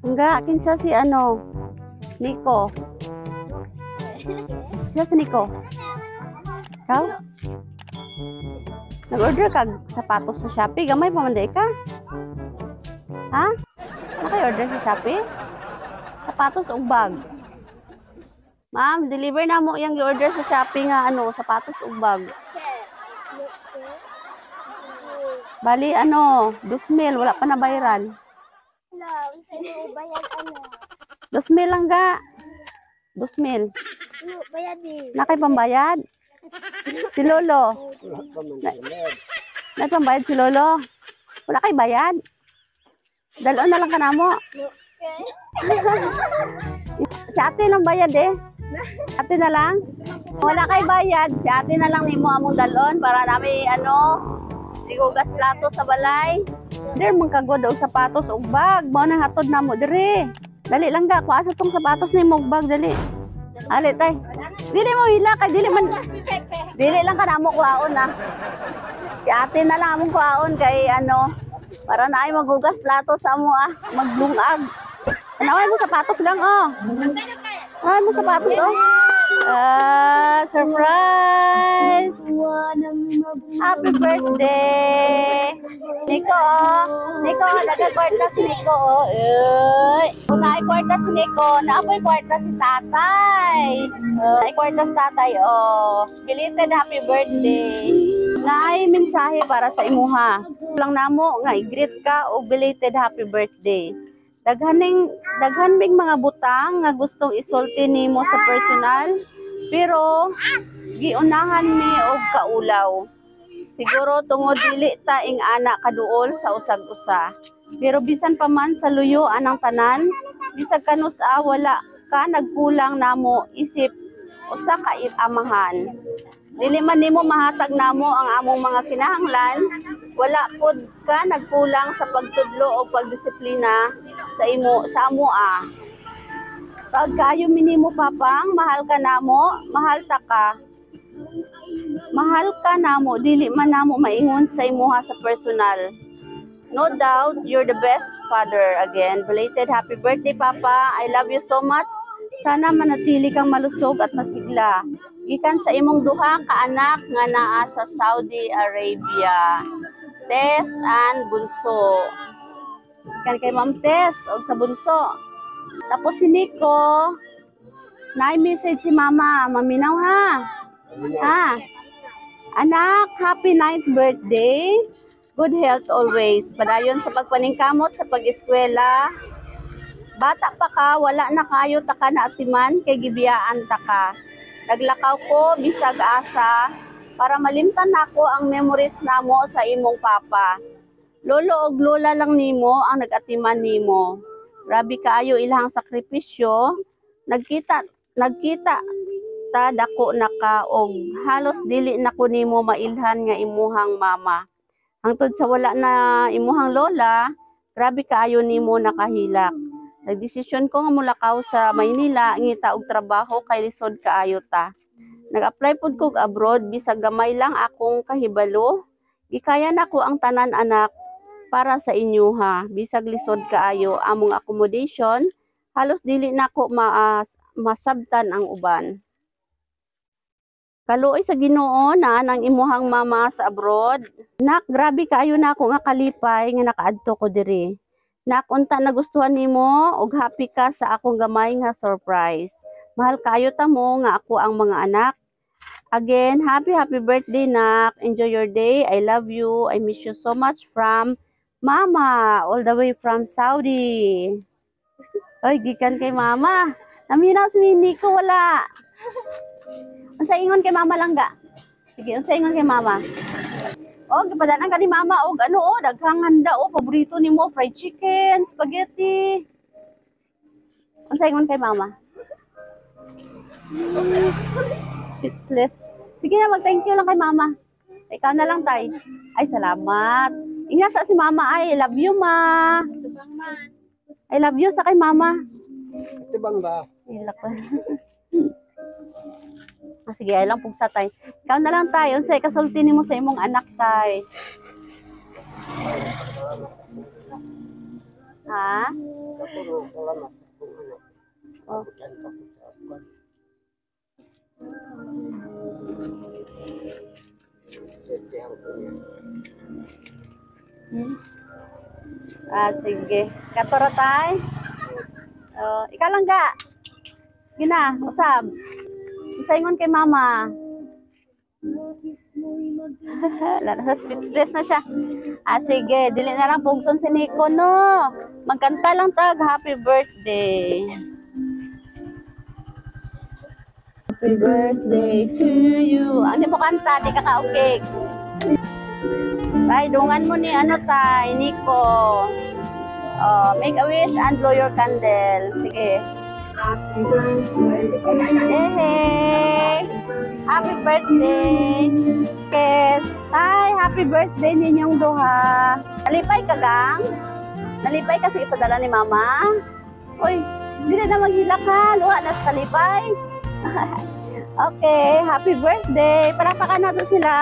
Nga, kinsa si ano? Nico. Kinsa si Nico? Ikaw? Nag-order kag sapatos sa Shopee? Gamay pa man di ka? Ha? Naka-order sa Shopee? Sapatos o bag? Ma'am, deliver na mo yung order sa Shopee nga ano, sapatos ug bag. Bali ano, 2,000, wala pa na bayaran. Hello, sa iyo bayad ano? 2,000 lang ga. 2,000. Iyo bayad eh. Na kay pambayad? Si Lolo. Na pambayad si Lolo. Wala kay bayad. Dalon na lang ka namo. Si ate lang bayad eh. Ate na lang. Wala kay bayad. Si ate na lang nimo among dalon para nami ano, sigugas plato sa balay. Der man kagod og sapatos og bag. Mao nang hatod namo dire. Dali lang ga, kuha sa tong sapatos nimo og bag dali. Ali tay. Dili mo hila kay dili man dili lang ka namo kuhaon ah. Si ate na lang among kuhaon kay ano para na ay maghugas plato sa amo ah, maglungag. Tanaway mo sapatos lang oh. Ay mo sapatos oh. Ah, surprise! Happy birthday! Nico, oh. Nico, daghang kwarta si Nico, oh. Uy. Kung naay kwarta si Nico, naapoy kwarta si tatay. Naay kwarta si tatay, oh. Belated happy birthday. Naay mensahe para sa imuha. Lang namo nga i-greet ka og belated happy birthday. Daghaning daghan mig mga butang nga gustong isulti nimo sa personal, pero giunahan mi og kaulaw. Siguro tungod dili ta ing ana kaduol sa usag-usa. Pero bisan pa man sa luyo anang tanan, bisag kanus-a wala ka nagkulang namo isip usa ka amahan. Dili man nimo mahatag namo ang among mga kinahanglan, wala pod ka nagkulang sa pagtudlo o pagdisiplina sa imo sa amoa. Pag kaayo minimo, Papang, mahal ka namo, mahal ta ka. Mahal ka namo, dili man namo maingon sa imuha sa personal. No doubt, you're the best father. Again, belated happy birthday, Papa. I love you so much. Sana manatili kang malusog at masigla. Gikan sa imong duha ka anak nga naa sa Saudi Arabia. Tess and Bunso. Gikan kay Ma'am Tess og sa Bunso. Tapos si Nico, naay message si Mama, maminaw ha. Ha? Anak, happy ninth birthday. Good health always. Padayon sa pagpaningkamot sa pag-eskwela. Bata pa ka, wala na kayo ta ka na atiman kay gibiyaan ta ka. Naglakaw ko bisag asa para malimtan nako ang memories namo sa imong papa. Lolo og lola lang nimo ang nag-atiman nimo. Grabe kaayo ilahang sakripisyo. Nagkita nagkita ta dako na ka og halos dili na ko nimo mailhan nga imuhang mama. Hangtod sa wala na imuhang lola, grabe kaayo nimo nakahilak. Nagdesisyon ko nga mulakaw sa Maynila ngita og trabaho kay lisod kaayo ta. Nag-apply pud kog abroad bisag gamay lang akong kahibalo. Gikaya nako ang tanan, anak, para sa inyo ha. Bisag lisod kaayo among accommodation, halos dili nako masabtan ang uban. Kaluoy sa Ginoo na nang imuhang mama sa abroad. Nak, grabe kaayo nako nga kalipay nga nakaadto ko diri. Nak, unta nagustuhan nimo ug happy ka sa akong gamay nga surprise. Mahal kaayo ta mo nga ako ang mga anak. Again, happy happy birthday, nak. Enjoy your day. I love you. I miss you so much from Mama, all the way from Saudi. Oy, gikan kay Mama. Naminaw si Nico, wala. Unsa ingon kay Mama lang ga? Sige, unsa ingon kay Mama? Oh, gipadanan ka ni Mama og ano oh, daghang handa oh, paborito nimo, fried chicken, spaghetti. Unsa ingon kay Mama? Speechless. Sige na, mag-thank you lang kay Mama. Ikaw na lang, Tay. Ay, salamat. Ingat sa si Mama ay. I love you, Ma. I love you sa kay Mama. Ito bang ba? Ilak ko. Ah, sige, ay lang pugsa, Tay. Ikaw na lang, Tay. Unsay kasulti nimo sa imong anak, Tay? Ha? Oh, salamat kung ano. Oh. Abutan ka ko sa kwan. Swertihan ko niya. Ah, sige. Kato ra, tay. Oh, ikaw lang ga. Gina, usab. Unsa ingon kay mama? Wala na, speechless na siya. Ah, sige, dili na lang pugson si Nico, no. Magkanta lang tag happy birthday. Happy birthday to you. Ano mo kanta? Di ka ka-okay. Tay, dungan mo ni ano tay, Nico. Oh, make a wish and blow your candle. Sige. Hey! Happy birthday! Yes. Tay, happy birthday ninyong duha. Nalipay ka, gang? Nalipay kasi ipadala ni Mama? Uy, hindi na maghilak ha. Luha na sa kalipay. Okay, happy birthday. Palakpakan natin sila.